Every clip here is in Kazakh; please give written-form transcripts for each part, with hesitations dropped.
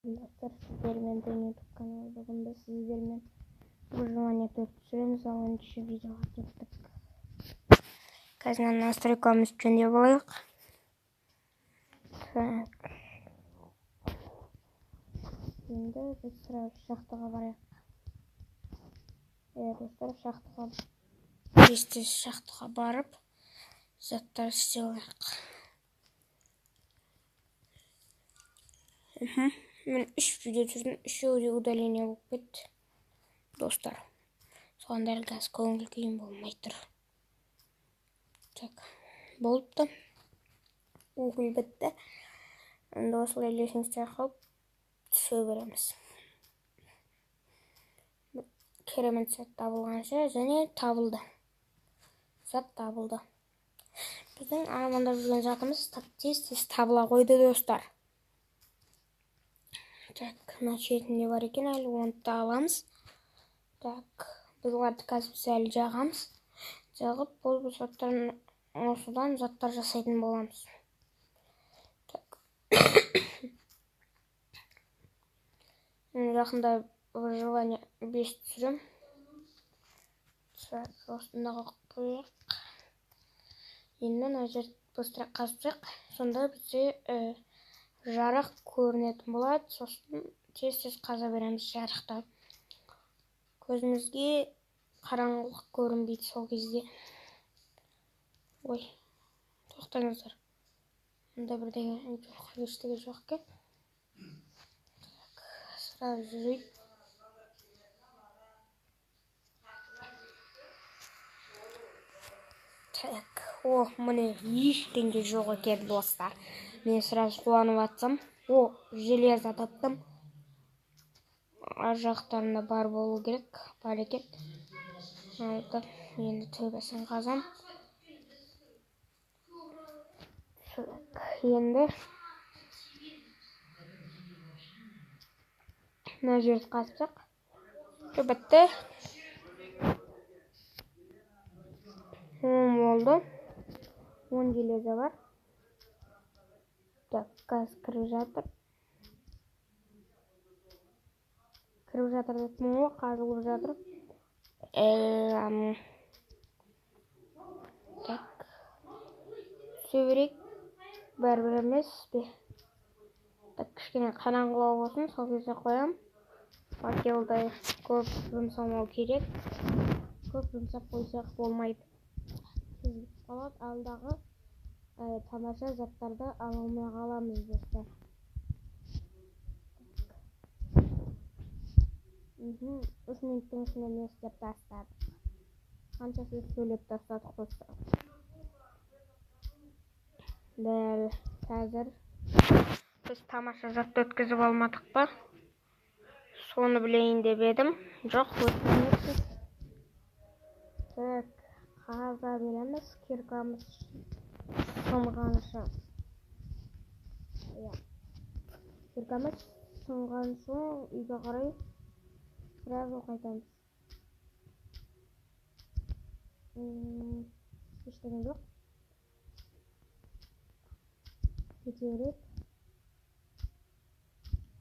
Достар, сіздермен YouTube каналы. Бүгін біз сіздермен выживание 4 түсіреміз. Ал ендеше видеоға кеттік. Қазір настройкамызды жөндеп алайық. Так. Енді біз сразу шахтаға барайық. Достар, шахтаға тез шахтаға барып заттар істеп алайық. Мен 3 видео түсірдім, үшеуі де удаление болып кетті. Достар, соған дәл қазір көңіл күйім болмай тұр. Так, болыпты. Уголь бітті. Енді осылай лестница қылып түсе береміз. Керемет зат табылғанша, және табылды. Зат табылды. Біздің армандап жүрген затымыз тез-тез табыла қойды, достар. Так, мына шетінде бар екен, әлі оны да аламыз. Так, біз оларды қазір біз әлі жағамыз. Жағып, бұл заттарын осыдан заттар жасайтын боламыз. Так. Мен жақында выживание 5 түсірем. Так, осында қойып қояйық. Енді мына жерді быстрее қазып тастайық. Сонда бізде жарық көрінетін болады. Сосын тез-тез қаза береміз жарықта. Көзімізге қараңғылық көрінбейді сол кезде. Ой, тоқтаңыздар. Мында бірдеңе жоқ, ештеңе жоқ екен. Так, сразу жүрейік. Так, о, міне ештеңе жоқ екен, достар. Мен сразу қуанып атсам, о, железо таптым. Ар жақтарында бар болу керек, бар екен. Алды, енді төбесін қазам. Так, енді мына жерді қазсақ, бітті. 10 болды. 10 железо бар. Так, газ кіріп жатыр. Кіріп жатыр деп ғой, қазылып жатыр. Так. Түсе берейік. Бәрібір емес пе? Так, кішкене қараңғылау болсын, сол кезде қоям. Факелді көп жұмсамау керек. Көп жұмсап қойсақ болмайды. Тез бітіп қалады. Алдағы тамаша заттарды ала алмай қаламыз, достар. 3 минуттың ішінде не істеп тастадық? Қанша сөз сөйлеп тастадық, достар. Дәл қазір біз тамаша затты өткізіп алмадық па? Соны білейін деп едім. Жоқ, өткізмеппіз. Так, қаза береміз, киркамыз сынғанша. Иә. Киркамыз сынған соң үйге қарай сразу қайтамыз. Ештеңе жоқ. Кете берейік.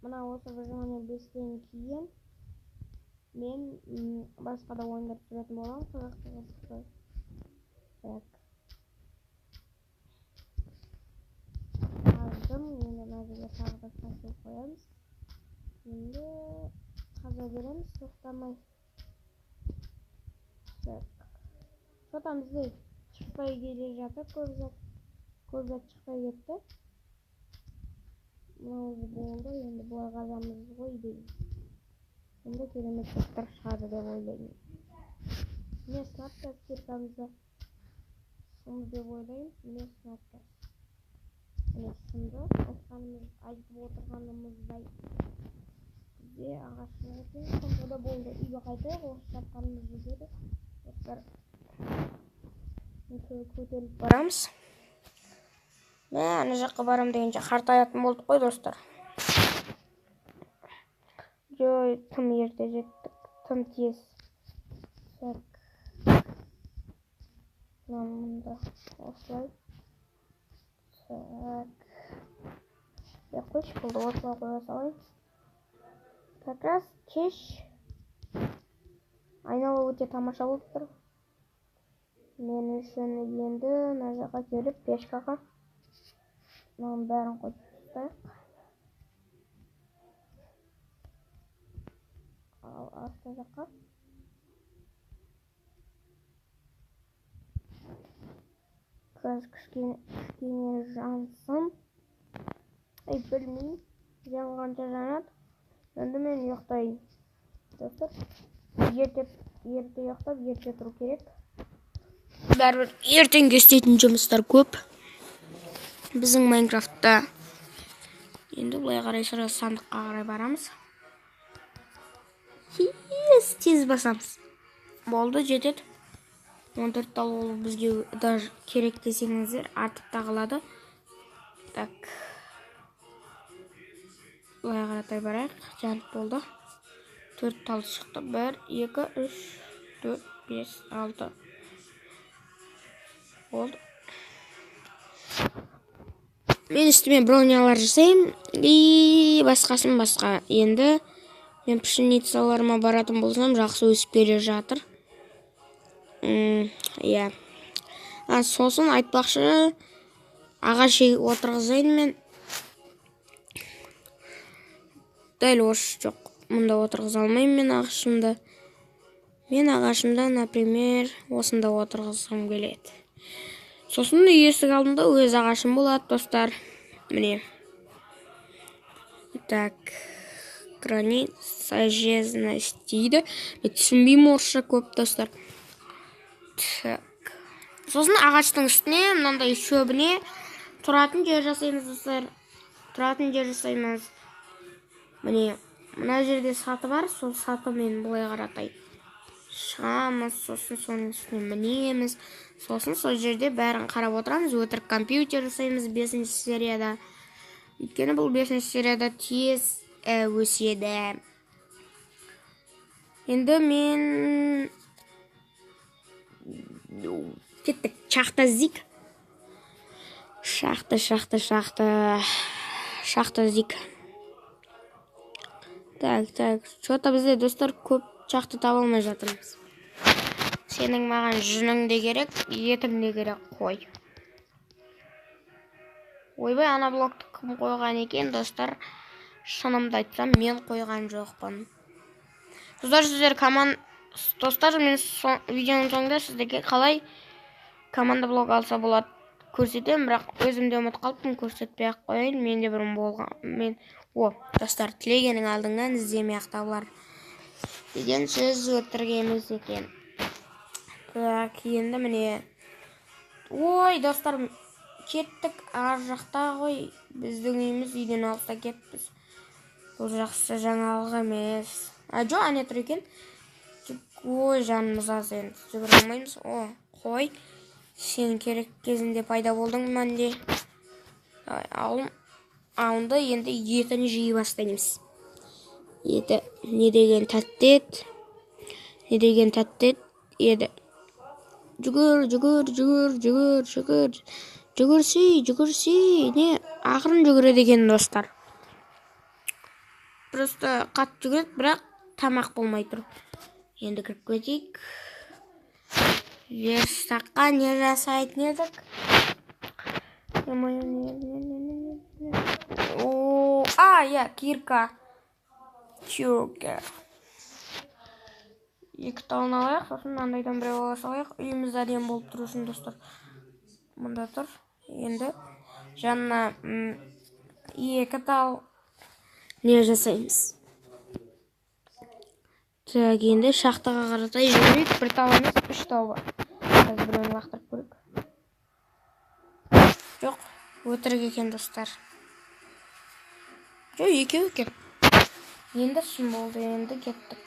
Мына осы выживание 5-тен кейін мен басқа да ойындар түсіретін боламын, қызықты қызықты. Так. Қаздым, енді мына жерге тағы да факел қоямыз. Енді қаза береміз, тоқтамай. Так. Что-то бізде шықпай келе жатыр, көп зат. Көп зат шықпай кетті. Мынау болды, енді былай қазамыз ғой деймін. Сонда керемет заттар шығады деп ойлаймын. Міне сынап киркамызды сынды деп ойлаймын. Міне сынап. Міне сынды. Айтып отырғанымыздай бізде ағаш жоқ екен. Сонда да болды. Үйге қайтайық, осы тапқанымыз жетеді. Достар, көтеріліп барамыз. Мә, ана жаққа барам дегенше қартаятын болдық қой, достар. Жой, тым ерте жеттік, тым тез. Так. Мында осылай. Так. Қойшы, болды, осылай қоя салайын. Как раз кеш. Айнала өте тамаша болып тұр. Мен үшін енді мына жаққа келіп пешкаға мынаның бәрін қойып тастайық. Ал артқы жаққа қазір кішкене жансын. Ай, білмеймін, жанғанша жанады. Енді мен ұйықтайын. Достар, ерте ұйықтап, ерте тұру керек. Бәрібір ертеңге істейтін жұмыстар көп. Біздің Майнкрафтта. Енді былай қарай сразу сандыққа қарай барамыз. Тез басамыз. Болды, жетеді. 14 тал ол бізге даже керек десеңіздер артып та қалады. Так. Былай қаратай барайық. Жанып болды. 4 тал шықты. 1, 2, 3, 4, 5, 6. Болды. Мен үстіме бронялар жасаймын. И басқасын басқа. Енді мен пшеницаларыма баратын болсам, жақсы өсіп келе жатыр. Иә. Сосын айтпақшы, ағаш отырғызайын мен. Дәл осы жоқ. Мұнда отырғыза алмаймын мен ағашымды. Мен ағашымды, например, осында отырғызғым келеді. Сосын есік алдында өз ағашым болады, достар. Міне. Так. Граница жезность дейді. Мен түсінбеймін орысша көп, достар. Так. Сосын ағаштың үстіне мынандай шөбіне тұратын жер жасаймыз, достар. Тұратын жер жасаймыз. Міне, мына жерде саты бар, сол сатымен былай қаратай шығамыз, сосын соның үстіне мінеміз. Сосын сол жерде бәрін қарап отырамыз. Өтірік компьютер жасаймыз 5-ші серияда. Өйткені бұл 5-ші серияда тез өседі. Енді мен кеттік. Шахта іздейік. Шахта, шахта, шахта. Шахта іздейік. Так, так. Что-то бізде, достар, көп шахта таба алмай жатырмыз. Сенің маған жүнің де керек, етің де керек, қой. Ойбай, ана блокты кім қойған екен, достар? Шынымды айтсам, мен қойған жоқпын. Достар, сіздер достар, мен видеоның соңында сіздерге қалай команда блок алса болады көрсетемін, бірақ өзім де ұмытып қалыппын, көрсетпей ақ қояйын. Мен де бұрын болған. Мен достар, тілегенің алдыңнан іздемей ақ табылар деген сөз өтірік емес екен. Так, енді міне. Ой, достар, кеттік ар жақта ғой. Біздің үйіміз үйден алыста кетіппіз. Бұл жақсы жаңалық емес. А, жоқ, әне тұр екен. Ой, жанымыз аз енді. Жүгіре алмаймыз. О, қой. Сен керек кезінде пайда болдың менде. Алынды, енді етін жей бастаймыз. Еті не деген тәтті ет. Не деген тәтті ет еді. Жүгір, жүгір, жүгір, жүгір, жүгір. Жүгірсей, жүгірсей. Не, ақырын жүгіреді екен, достар. Просто қатты жүгіреді, бірақ тамақ болмай тұр. Енді кіріп кетейік. Верстаққа не жасайтын едік? О, а, иә, кирка. Кирка. Екі талын алайық, сосын мынандайдан біреу ала салайық. Үйіміз әдемі болып тұру үшін, достар. Мұнда тұр. Енді жанына екі тал не жасаймыз. Так, енді шахтаға қаратай жүгірейік. Бір тал емес, 3 тал бар. Қазір біреуін лақтырып көрейік. Жоқ, өтірік екен, достар. Жоқ, екеу екен. Енді шын болды, енді кеттік.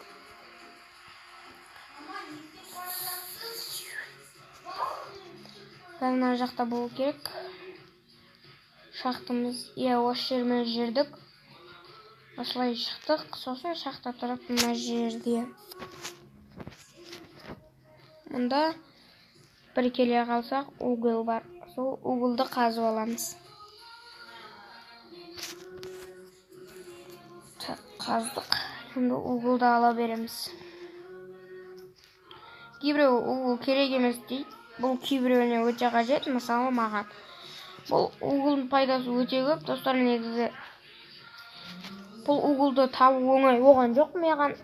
Мына жақта болу керек. Шахтамыз, иә, осы жермен жүрдік. Осылай шықтық, сосын шахта тұрып мына жерде. Мұнда бір келе қалсақ, угол бар. Сол уголды қазып аламыз. Қаздық. Енді уголь ды ала береміз. Кейбіреу угол керек емес дейді. Бұл кейбіреуіне өте қажет, мысалы, маған. Бұл уголь дың пайдасы өте көп, достар, негізі. Бұл уголь ды табу оңай оған жоқ маған.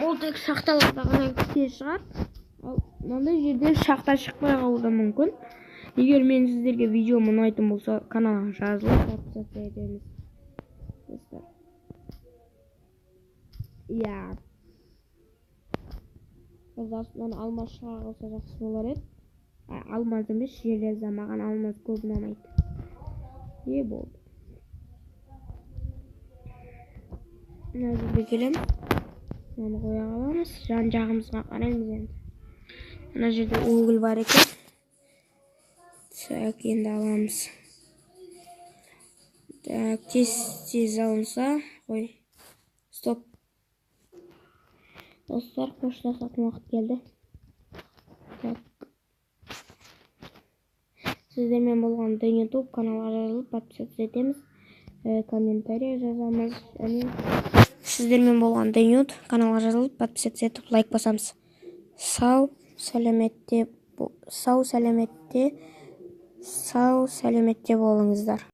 Ол тек шахталарда ғана тез шығады. Ал мынандай жерде шахта шықпай қалуы да мүмкін. Егер мен сіздерге видеом ұнайтын болса, каналға жазылып, подписаться етеміз, достар. Иә, біз астынан алмаз шыға қалса, жақсы болар еді. Алмаз емес, железо. Маған алмаз көп ұнамайды. Не болды? Мына жерге келеміз, мынаны қоя қаламыз, жан жағымызға қараймыз. Енді мына жерде уголь бар екен. Так, енді аламыз. Так, тез тез алынса. Ой, стоп, достар, қоштасатын уақыт келді. Так, сіздермен болған Дэн Ютуб. Каналға жазылып, подписаться етеміз, комментарий жазамыз. Және сіздермен болған Дэн Ютуб. Каналға жазылып, подписаться етіп, лайк басамыз. Сау сәлеметте, сау сәлеметте болыңыздар.